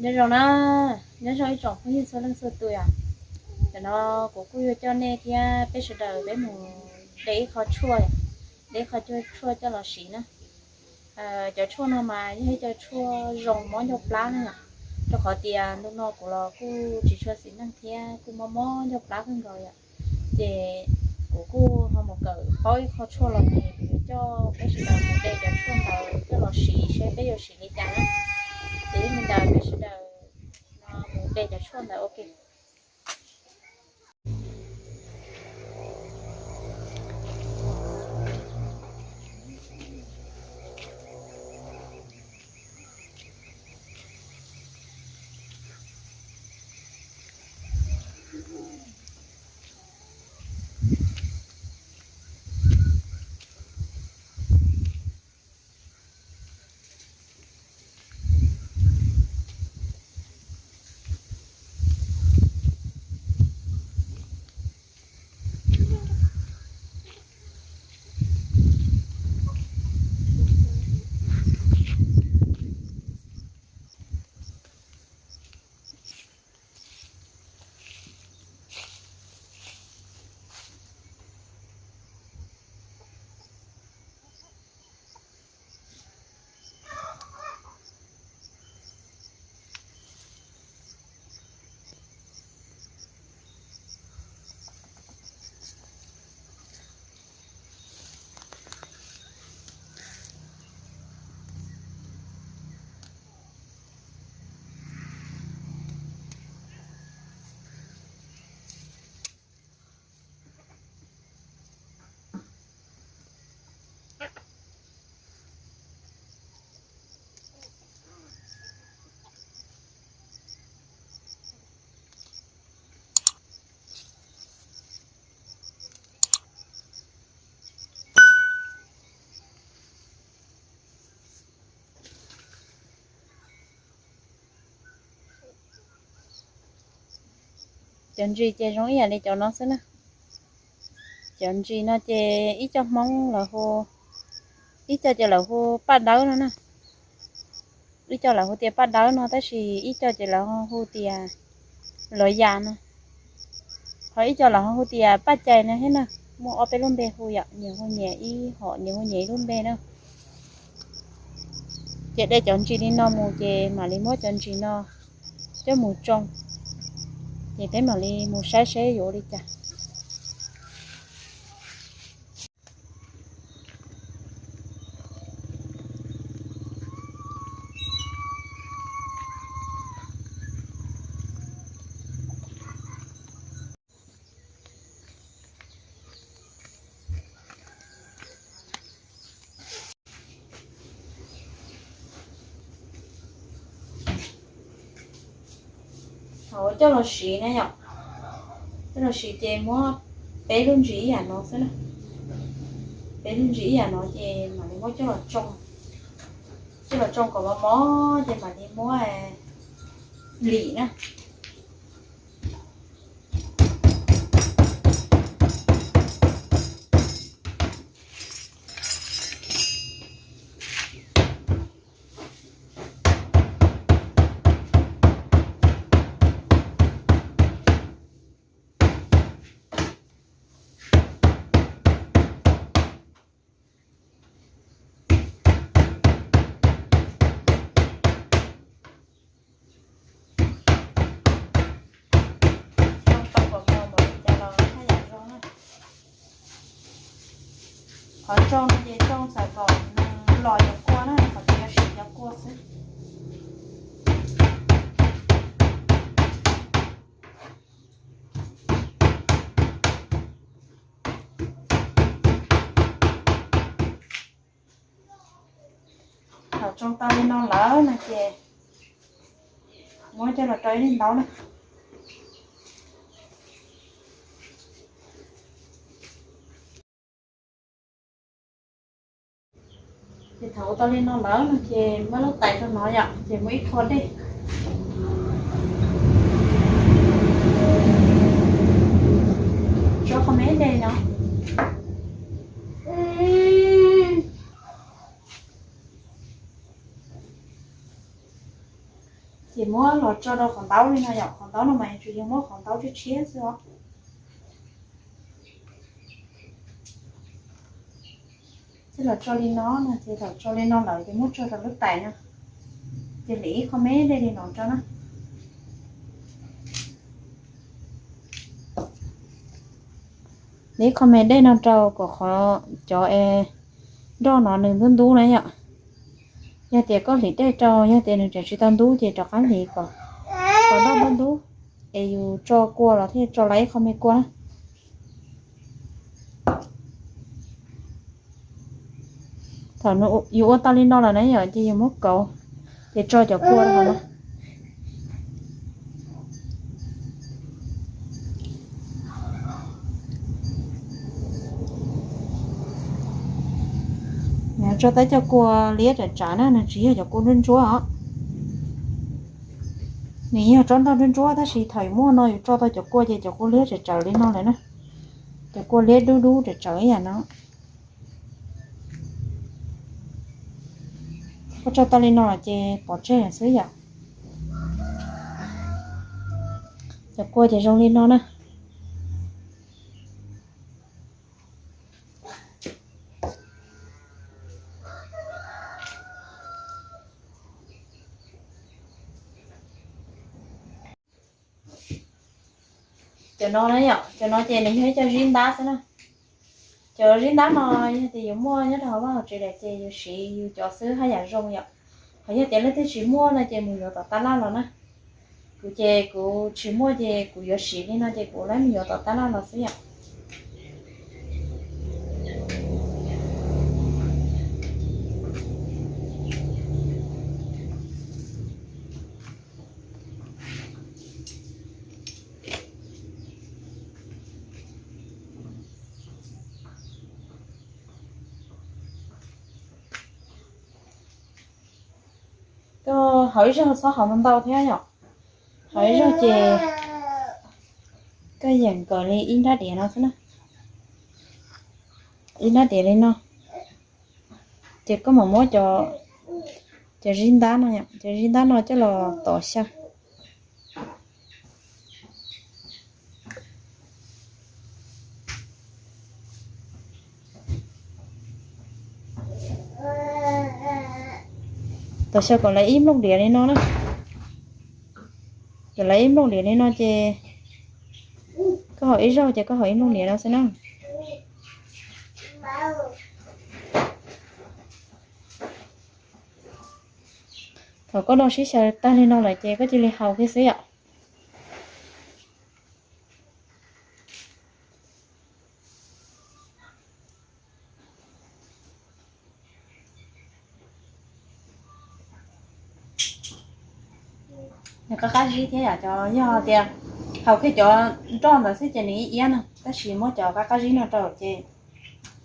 Nyob zoo na, nyob zoo ib tsoom phooj ywg txhua leej txhua tus yom. Tam no kuv kuj yuav coj nej thiab peb sawv daws peb mus de ib qho tshuaj, de ib qho tshuaj coj los siv na. Cov tshuaj no mas yog ib co tshuaj zoo mob ncauj plab na yom, rau qhov tias ntu no kuv los kuj tsis tshua xis neej thiab kuj mob mob ncauj plab kawg nkaus yom. Ces kuv kuj ho mus kawm paub ib qho tshuaj los ces kuv yuav coj peb sawv daws mus de cov tshuaj ntawd coj los siv seb peb yuav siv li cas na. Ces yog li ntawd peb sawv daws no mus de cov tshuaj ntawd ua ke. Cov ntsis ces zoo ib yam li cov no xwb na. Cov ntsis no ces ib co Hmoob lawv hu, ib co ces lawv hu paj dawb no na. Ib co lawv hu tias paj dawb no tab sis ib co ces lawv hu tias lov yas no. Ho ib co lawv hu tias paj cai no thiab na. Muaj ob peb lub npe hu yom, nyias hu nyias ib hom, nyias hu nyias ib lub npe na. Ces de cov ntsis li no mus ces mam li muab cov ntsis no coj mus tsoo. Ces peb mam li mus saib seb yuav ua li cas. Thaum coj los siv na yom, coj los siv ces muab peb lub ntsis ib yam no xwb na. Peb lub ntsis ib yam no ces mam li muab coj los tsoo, coj los tsoo kom mos mos ces mam li muab lim na. Qhov tsoo no ces tsoo txawm kom nws los cov kua na, qhov tseem yuav siv cov kua xwb. Thaum tsoo tau li no lawm no ces muab coj los rau ib daim ntaub na. Ces thaum ua tau li no lawm no ces muab lub tais rau no yom, ces muab ib qho dej tso qhov me dej no. Ces muab los tso rau qhov ntaub li no yom, qhov ntaub no mas tsuas yog muab qhov ntaub tshiab tshiab xwb os. Ces los tso li no no, ces los tso li no lawm ces muab tso rau lub tais no, ces hliv ib qho me dej li no rau na. Hliv ib qho me dej no rau kom qhov cov es nroj no nws ntub ntub na yom. Yog tias koj hliv dej rau, yog tias nws tseem tsis tau ntub ces rov qab hliv kom, kom nroj ntub ntub, es yus tso kua los thiaj tso lawm ib qho me kua na. Thaum yus ua tau li no lawm na yom, ces yus muab kauv, ces tso cov kua rau hauv na. Tso tau cov kua liab tsawv tsawv na, nws tsis yog cov kua ntsuab ntsuab os. Nws yog tsob nroj ntsuab ntsuab tab sis thaum yus muab no yus tso tau cov kua ces cov kua liab tsawv tsawv li no lawm na. Cov kua liab dub dub tsawv tsawv ib yam no. Koj tso tau li no ces pov tseg xwb yom. Cov kua ces zoo li no na. Cov no na yom, cov no ces nws yog ib co zib ntab xwb na. Cov zib ntab no yog tias yus muaj nyob rau hauv vaj hauv tsev lawm ces yus siv yus cov xwb haj yam zoo yom. Ho yog tias leej twg tsis muaj no ces mus yuav tom tab laj los na. Kuv ces kuv tsis muaj ces kuv yuav siv li no ces kuv lawv mus yuav tom tab laj los xwb yom. Koj haus ib zaug txhob haus ntau ntau thiab yom. Haus ib zaug ces koj yeem nkaus li ib nrab diav no xwb na. Ib nrab diav li no. Ces koj mam muab cov, cov zib ntab no, cov zib ntab no coj los tov xyaw. Tov xyaw kom lawv ib nplooj diav li no na. Kom lawv ib nplooj diav li no ces koj haus ib zaug ces koj haus ib nplooj diav no xwb na. Thaum koj do sib xyaw tag li no lawm ces koj cia li haus kiag xwb yom. Nws qab qab zib thiab yom, cov yog tias haus kiag cov nroj ntawd xwb ces nws ib iab no, tab sis muab cov qab qab zib no rau ces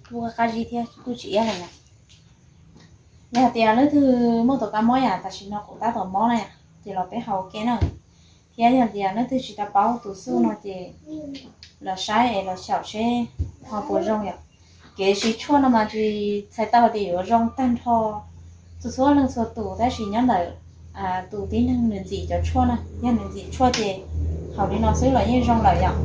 kuj qab qab zib thiab kuj tsis iab lawm yom. Yog hais tias leej twg muaj tus kab mob yam tam sim no kuv tab tom mob na yom, ces los peb haus ua ke na. Thiab yog tias leej twg tsis tau paub tus xuj no ces los saib es los xyaum seb ho puas zoo yom. Kev siv tshuaj no mas tsis txhais tau tias yuav zoo tag nrho txhua txhua leej txhua tus, tab sis nyob ntawm tus tib neeg nws ntxim cov tshuaj na, yog nws ntxim tshuaj ces haus li no xwb los yeej zoo lawm yom.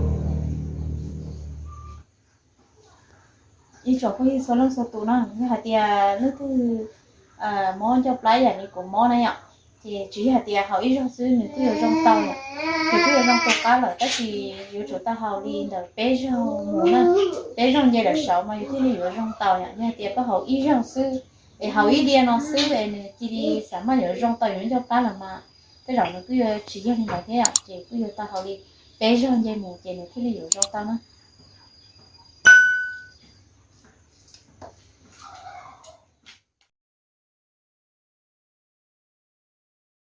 Ib tsoom phooj ywg txhua leej txhua tus na, yog hais tias leej twg mob ncauj plab yam li kuv mob na yom, ces tsis yog hais tias haus ib zaug xwb nws kuj yuav zoo tau yom, nws kuj yuav zoo tau qab lawm, tab sis yuav tsum tau haus li ntawm peb zaug mus na, peb zaug nce lawm saud mas yus thiaj li yuav zoo tau yom. Yog hais tias koj haus ib zaug xwb es haus ib diav no xwb es nws cia li xav mas yuav zoo tau yus ncauj plab los mas tej zaum nws kuj yuav tsis yog li ntawd thiab yom, ces kuj yuav tau haus li peb zaug nce mus ces nws thiaj li yuav zoo tau na.